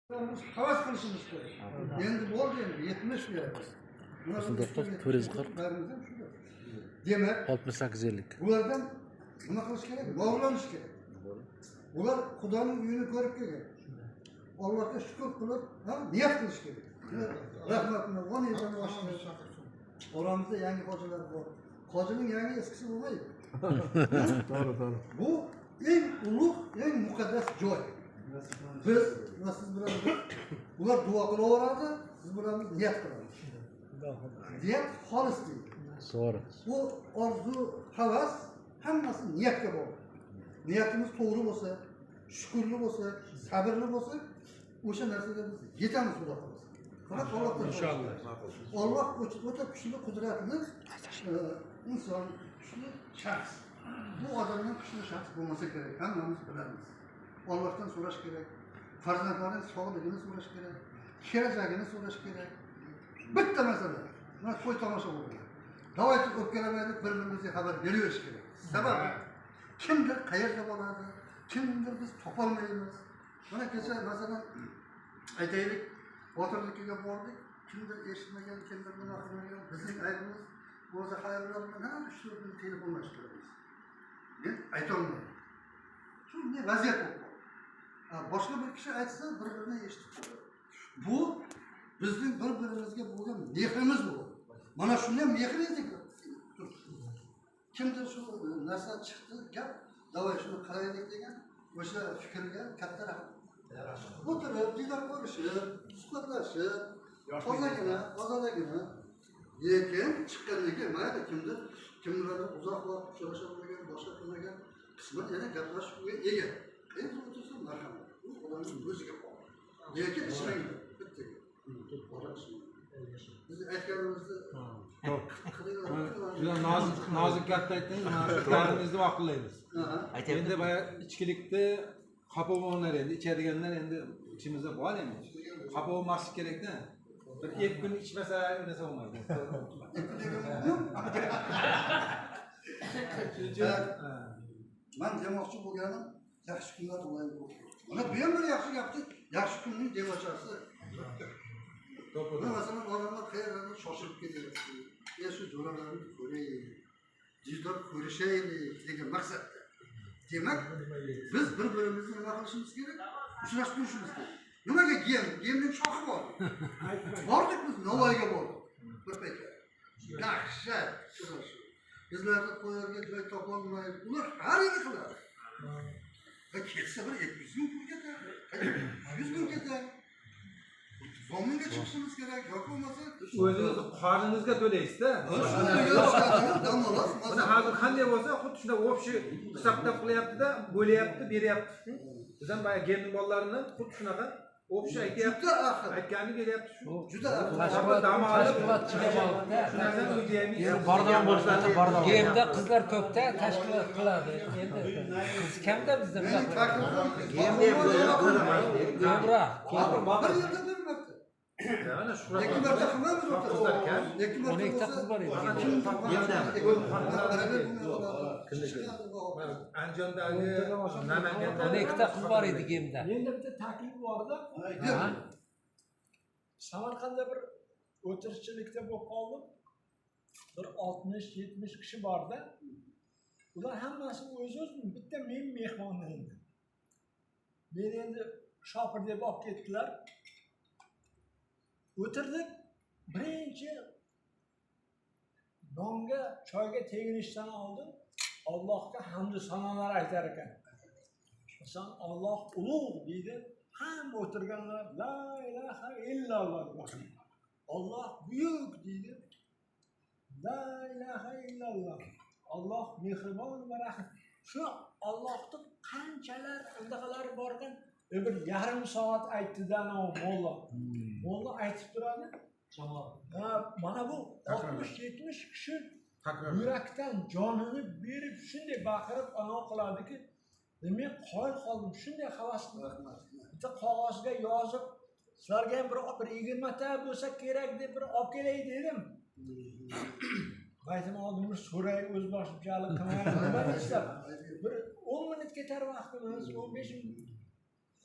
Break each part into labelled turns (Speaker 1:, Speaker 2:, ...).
Speaker 1: Havas qilishimiz kerak. Endi bo'ldi endi 70 beramiz.
Speaker 2: 99, 440.
Speaker 1: Demak,
Speaker 2: 68 50.
Speaker 1: Bulardan nima qilish kerak? Bog'lanish kerak. Ular Xudoning uyini ko'rib kelgan. Allohga shukur qilib, ha, niyat qilish kerak. Rahmatini, g'oniyatini oshirish. Oramizda yangi hojilar bor. Hojining yangi eskisi bo'lmaydi.
Speaker 3: To'g'ri.
Speaker 1: Bu eng ulug', eng muqaddas joy. Biz va siz bilan ular duo qilaveradi, siz bilan biz niyat qilamiz. Niyat xolis deydi. Bu orzu, havas hammasi niyatga bog'liq. Niyatimiz to'g'ri bo'lsa, shukurli bo'lsa, sabrli bo'lsa, o'sha narsaga biz yetamiz, Xudo xohlasa. Faqat Allohdan.
Speaker 3: Inshaalloh.
Speaker 1: Alloh o'ta kuchli, qudratli inson, kuchli shaxs. Bu odamdan kuchli shaxs bo'lmasa kerak, hammamiz bilamiz. Allohdan so'rash kerak. Farzandlarning sog'ligini so'rash kerak, kelajagini so'rash kerak. Bitta masala. Mana to'y tomosha bo'lgan. Давайте o'pkalamaylik, bir-birimizga xabar beraverish kerak. Sababi kimdir qayerda boradi, kimdir biz topolmaymiz. Mana kecha, masalan, aytaylik, Botirnikiga bordik, kimdir eshitmagan, kimdir nima qilmagan, bizning aybimiz bo'lsa, xayrlar bilan har 3-4 kun telefonlashtiramiz. Men aytolmadim. Shunday vaziyat bo'lib qoldi. Ha, boshqa bir kishi aytsa, bir birini eshitib qoladi. Bu bizning bir birimizga bo'lgan mehrimiz bu. Mana shunday mehr edik. Kimdir shu narsa chiqdi, gap, давай shuni qilaylik degan o'sha fikrga katta rahmat. O'tirib, diydor ko'rishib, suhbatlashib, tozagina, ozodagina. Lekin chiqqandan keyin mayli, kimdir kim bilan uzoq vaqt uchrasha olmagan, boshqa qilmagan, qisman yana gaplashishga ega. Qayerda o'tirsa, marhamat. Bu odamning o'ziga bog'liq. Lekin ichmanglar, bitta gap. Aroq ichmanglar. Biz aytganimizni qilinglar.
Speaker 3: Juda nozik nozik gapni aytdingiz, mana shu gapingizni ma'qullaymiz. Endi boya ichkilikni xafa bo'lmanglar, endi ichadiganlar endi ichimizda bor endi. Xafa bo'lmaslik kerakda. Bir ikki kun ichmasa narsa bo'lmaydi. Shuning uchun ha.
Speaker 1: Man demoqchi bo'lganim, yaxshi kunlar ular. Mana bu ham bir yaxshi gapni, yaxshi kunning demochasi.
Speaker 3: To'g'ri.
Speaker 1: Mana, masalan, odamlar qayerlardir shoshilib ketyapti. Ya shu jo'ralarni ko'raylik, diydor ko'rishaylik degan maqsadda. Demak, biz bir birimizni nima qilishimiz kerak? Uchrashib turishimiz kerak. Nimaga gem? Gemning shoxi bor. Bordik biz, Navoiyga bordik. Bir paytlar. Dahshat uchrashuv. Bizlarni qo'yarga joy topolmay, ular har yili qiladi. Va ketsa bir 200 ming pul ketadi. 100 ming ketadi. Zominga chiqishimiz kerak yoki bo'lmasa
Speaker 3: O'zingiz qorningizga to'laysizda.
Speaker 1: Dam olasiz.
Speaker 3: Mana hozir qanday bo'lsa, xuddi shunday общий hisob kitob qilyapti-da, bo'lyapti, beryapti. Biz ham boya gemning bolalarini xuddi shunaqa общий aytyapti,
Speaker 1: Juda ahil.
Speaker 3: aytganini beryapti shu.
Speaker 1: Juda ahil.
Speaker 3: Tashkilot dam olib,
Speaker 4: Tashkilotchiga bog'liqda.
Speaker 3: shu narsani o'zi ham
Speaker 2: Endi bardavом bo'lsa, bardavом.
Speaker 4: Gemda qizlar ko'pda, tashkilot qiladi. Endi qiz kamda bizda.
Speaker 1: Mening taklifim
Speaker 4: Ko'proq.
Speaker 1: Bir yilda bir marta.
Speaker 3: Mana shu
Speaker 1: Ikki marta qilmaymiz.
Speaker 3: Qizlar kam.
Speaker 1: Ikki marta
Speaker 4: 12 ta
Speaker 1: bo'lsa,
Speaker 4: qiz bor edi.
Speaker 3: Mana Andijondagi, Namangandagi
Speaker 4: 12 ta qiz bor edi gemda.
Speaker 5: Menda bitta taklif borda. Samarqandda bir o'tirishchilikda bo'lib qoldim. Bir 60-70 kishi borda. Ular hammasi o'z o'zim, bitta men mehmon endi. Meni endi shopir deb olib ketdilar. O'tirdik. Birinchi nonga, choyga teginishdan oldin Allohga hamdu sanolar aytar ekan. Masalan, Alloh ulug' deydi. Hamma o'tirganlar la ilaha illalloh deydi. Alloh buyuk deydi. La ilaha illalloh. Alloh mehribon va rahim. Shu Allohni qanchalar undaqalari bor ekan, bir yarim soat aytdi-da anavi molla. Molla aytib turadi. Ha, mana bu 60-70 kishi
Speaker 3: Takror.
Speaker 5: Yurakdan jonini berib shunday baqirib anavi qiladiki, men qoyil qoldim, shunday havas qildim. Bitta qog'ozga yozib, sizlarga ham bir 20 ta bo'lsa kerak deb bir olib kelay dedim. Baytini oldin bir so'ray, o'z boshimchalik qilmay, nima desam, bir 10 minut ketar vaqtimiz, 15 minut.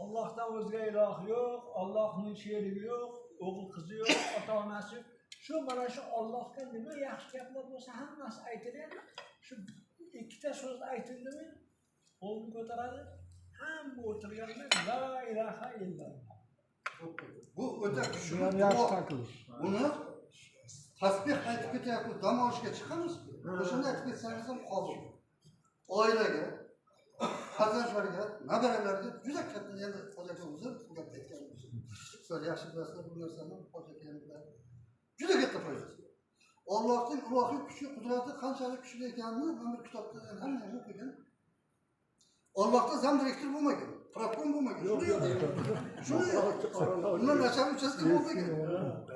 Speaker 5: Allohdan o'zga iloh yo'q, Allohning sherigi yo'q, o'g'il qizi yo'q, ota onasi yo'q. Shu mana shu Allohga nima yaxshi gaplar bo'lsa hammasi aytiladi. Shu ikkita so'z aytildimi, qo'lni ko'taradi, hamma o'tirganlar la ilaha illalloh.
Speaker 1: Bu o'ta kuchli duo. Buni tasbih aytib ketyapmiz, dam olishga chiqamiz. O'shanda aytib ketsangiz ham qabul. Oilaga, farzandlarga, nabiralarga juda katta endi hoji aka o'zi bu gapni aytgan. Sizlar yaxshi bilasizlar bu narsani, hoji aka ham biladi. Juda katta foydasi. Allohning ilohiy kuchi, qudrati qanchalik kuchli ekanini men bir kitobda hamma ham o'qigan. Allohda zam direktor bo'lmagan, prokom bo'lmagan. Shuni yo'q. Shuni yo'q. Bundan nachar uchastka bo'lmagan.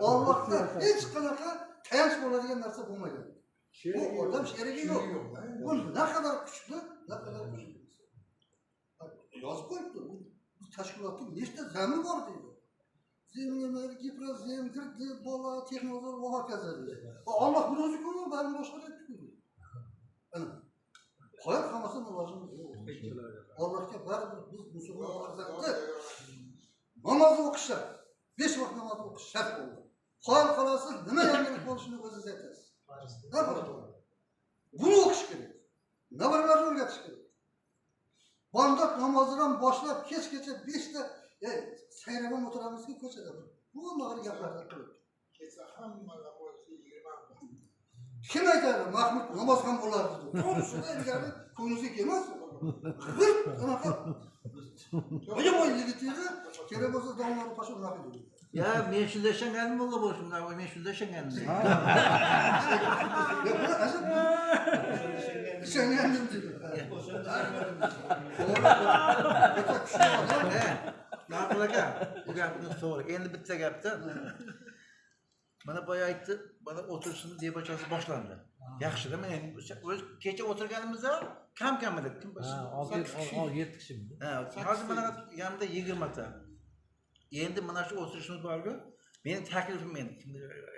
Speaker 1: Allohda hech qanaqa tayanch bo'ladigan narsa bo'lmagan. Bu odam sherigi yo'q. Bu naqadar kuchli, naqadar kuchli. Yozib qo'yibdi. Bu tashkilotning nechta zami bor deydi. Zemlar, giprazem, girdi, bola, texnologiya va hokazo deydi. Alloh bir o'zi-ku, barini boshqaryapti-ku. Ana. Qoyil qolmasdan ilojimiz yo'q. Allohga baribir biz musulmon farzandi namoz o'qish shart. 5 vaqt namoz o'qish shart bo'ldi. Qoyil qolasiz, nima yangilik bo'lishini o'zingiz aytasiz. Buni o'qish kerak. Nabiralarni o'rgatish kerak. Bomdod namozidan boshlab kechgacha 5 ta sayrab ham o'tiramizki ko'chada. Bu mag'ir gaplarni qilib.
Speaker 6: Ketsa hammalar bo'lsa 20.
Speaker 1: Kim aytadi? Mahmud namoz ham bo'lardi deb. To'g'risida ilgari ko'nglingizni kelmas. Bir anaqa voy yigit edi, kerak bo'lsa domlani pasha unaqa deydi.
Speaker 7: Ya men shunda ishonganim bo'ldi bu shunda, men shunda ishonganim.
Speaker 1: Ya bu ajab. Ishonganim dedi. O'ta kuchli odam.
Speaker 7: Ma'qul aka, bu gapingiz to'g'ri. Endi bitta gapda. Mana boya aytdi, mana o'tirishni debachasi boshlandi. Yaxshi-da, mana endi o'z kecha o'tirganimizda kam-kam edi. Kim
Speaker 4: 6-7 kishi.
Speaker 7: Ha, hozir mana yanımda 20 ta. Endi mana shu o'tirishimiz bor-ku. Mening taklifim endi,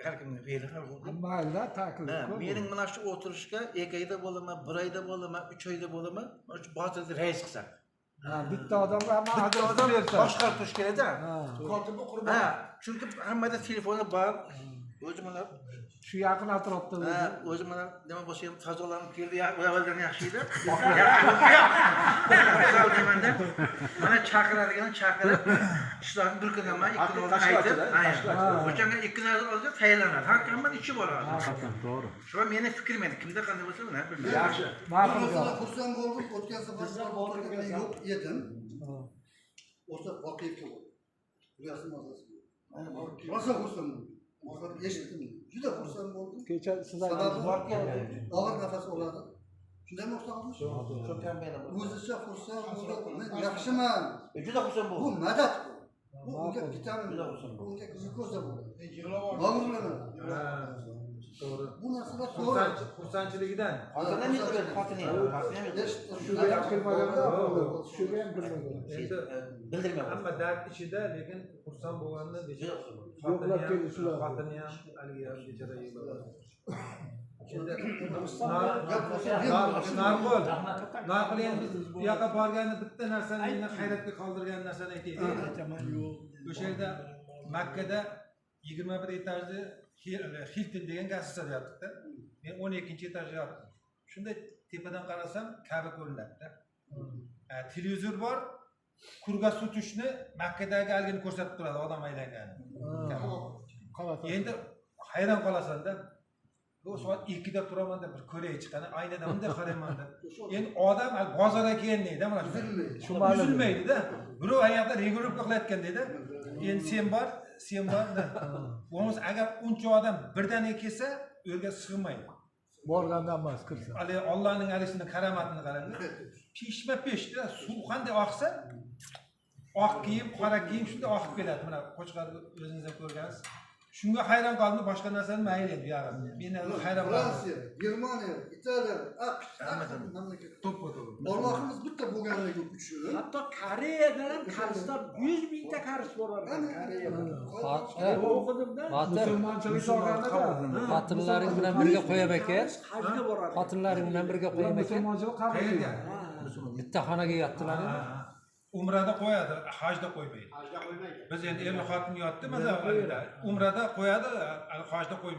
Speaker 7: har kimning fe'li har xil.
Speaker 5: Mayli, taklif.
Speaker 7: Mening mana shu o'tirishga 2 oyda bo'laman, 1 oyda bo'laman, 3 oyda bo'laman. Mana shu Botirni rais qilsak.
Speaker 5: Ha, bitta odamga hamma
Speaker 7: odam boshqarib turish kerak-da.
Speaker 6: Kotibi Qurbon.
Speaker 7: Ha, chunki hammada telefoni bor. O'zi mana
Speaker 5: shu yaqin atrofda o'zi.
Speaker 7: Ha, o'zi mana nima bo'lsa ham tozalanib keldi, avvaldan yaxshi edi. Misol mana chaqiradigan chaqirib, ishlarni bir kun emas, 2 kun oldin aytib, o'shanga 2 kun oldin tayyorlanadi. Har kimning ishi bor hozir.
Speaker 2: To'g'ri.
Speaker 7: Shu meni fikrim endi, kimda qanday bo'lsa, uni bilmayman.
Speaker 3: Yaxshi.
Speaker 1: Ma'qul. Xursand bo'ldim, o'tgan safar men yo'q edim. O'rta voqea bo'ldi. Bilasizmi mazasi. Rosa xursand bo'ldim. Eshitdim. Juda xursand bo'ldim.
Speaker 5: Kecha siz
Speaker 1: og'ir nafas oladi. Shundaymi o'rtog'imiz? O'zicha xursand bo'ldi. Men yaxshiman.
Speaker 7: Juda xursand bo'ldim.
Speaker 1: Bu madad bu. Bu unga vitamin, bu unga glyukoza bo'ladi. Yig'lab
Speaker 3: To'g'ri.
Speaker 1: Bu narsalar to'g'ri.
Speaker 3: Xursandchiligidan.
Speaker 7: Xotini ham yig'laydi, xotini ham.
Speaker 5: Shuga ham kirmaganda, shuga ham kirmagan.
Speaker 3: Endi
Speaker 7: bildirmayapti.
Speaker 3: Hamma dard ichida, lekin xursand bo'lganini
Speaker 5: yo'qlab keldi shular.
Speaker 3: Xotini ham, haligi ham bechora yig'lab. Endi Narqul endi biz bu yoqqa borganda bitta narsani meni hayratga qoldirgan narsani aytaylik. O'sha yerda Makkada 21 etajli Hilton degan gazeta yotibdi. Men 12 etajda yotdim. Shunda tepadan qarasam Ka'ba ko'rinadi-da. Televizor bor, kurga suv tushni Makkadagi haligini ko'rsatib turadi, odam aylanganini. Endi hayron qolasan-da. Bu soat 2da turaman-da bir ko'ray chiqadi, aynadan bunday qarayman-da. Endi odam bozorga kelgan-da mana shu. Uzilmaydi-da. Birov ayoqda regulirovka qilayotganda-da. Endi sen bor, sen bor-da. Bo'lmasa agar uncha odam birdaniga kelsa, u yerga sig'maydi.
Speaker 5: Borganda emas, kirsa.
Speaker 3: Hali Allohning alisini karomatini qarang. Pishma-pishda suv qanday oqsa, oq kiyim, qora kiyim shunday oqib keladi. Mana Qo'chqorni o'zingiz ham ko'rgansiz. Shunga hayron qoldim, boshqa narsani mayli endi buyog'i. Men hayron qoldim.
Speaker 1: Fransiya, Germaniya, Italiya, AQSh, mamlakat.
Speaker 3: To'ppa-to'g'ri.
Speaker 1: Allohimiz bitta bo'lganligi uchun
Speaker 5: hatto Koreyadan ham karislar 100 mingta karis bor ekan Koreyada. O'qidimda. Musulmonchilik solganda
Speaker 4: Xotinlaring bilan birga qo'yam aka.
Speaker 5: Hajga borar.
Speaker 4: Xotinlaring bilan birga qo'yam aka.
Speaker 5: Musulmonchilik qabul
Speaker 3: Qayerga?
Speaker 4: Bitta xonaga yotdilar.
Speaker 3: Umrada qo'yadi, hajda qo'ymaydi.
Speaker 6: Hajda qo'ymaydi.
Speaker 3: Biz endi erli xotin yotdi, masalan, umrada qo'yadi, hajda qo'ymaydi.